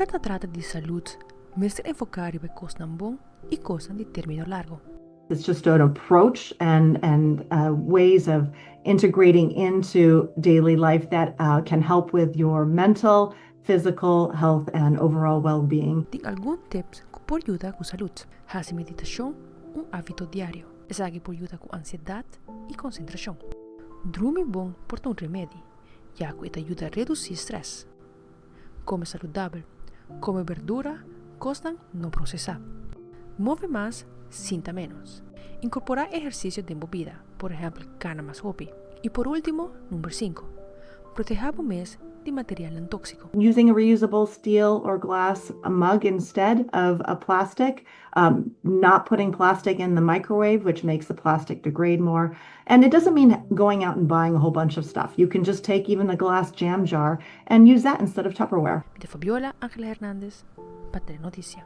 Ta trata di salú, mester enfoká riba kosnan bon i kosnan di término largu. It's just an approach and ways of integrating into daily life that can help with your mental, physical health and overall well-being. Tin algun tips ku por yuda ku salú. Hasi meditashon un hábito diario. Esaki por yuda ku ansiedat i konsentrashon. Drumi bon por ta un remedi, ya ku e ta yuda redusí strès. Kome saludabel. Kome berdura, kosnan no prosesá. Move mas, sinta ménos. Inkorporá ehersisio den bo bida, por ehèmpel, kana mas hopi. I por último, number 5. Protehá bo mes di material tóksiko. Using a reusable steel or glass mug instead of a plastic, not putting plastic in the microwave, which makes the plastic degrade more. And it doesn't mean going out and buying a whole bunch of stuff. You can just take even the glass jam jar and use that instead of Tupperware. Di Fabiola Angela Hernandez, pa Notisia.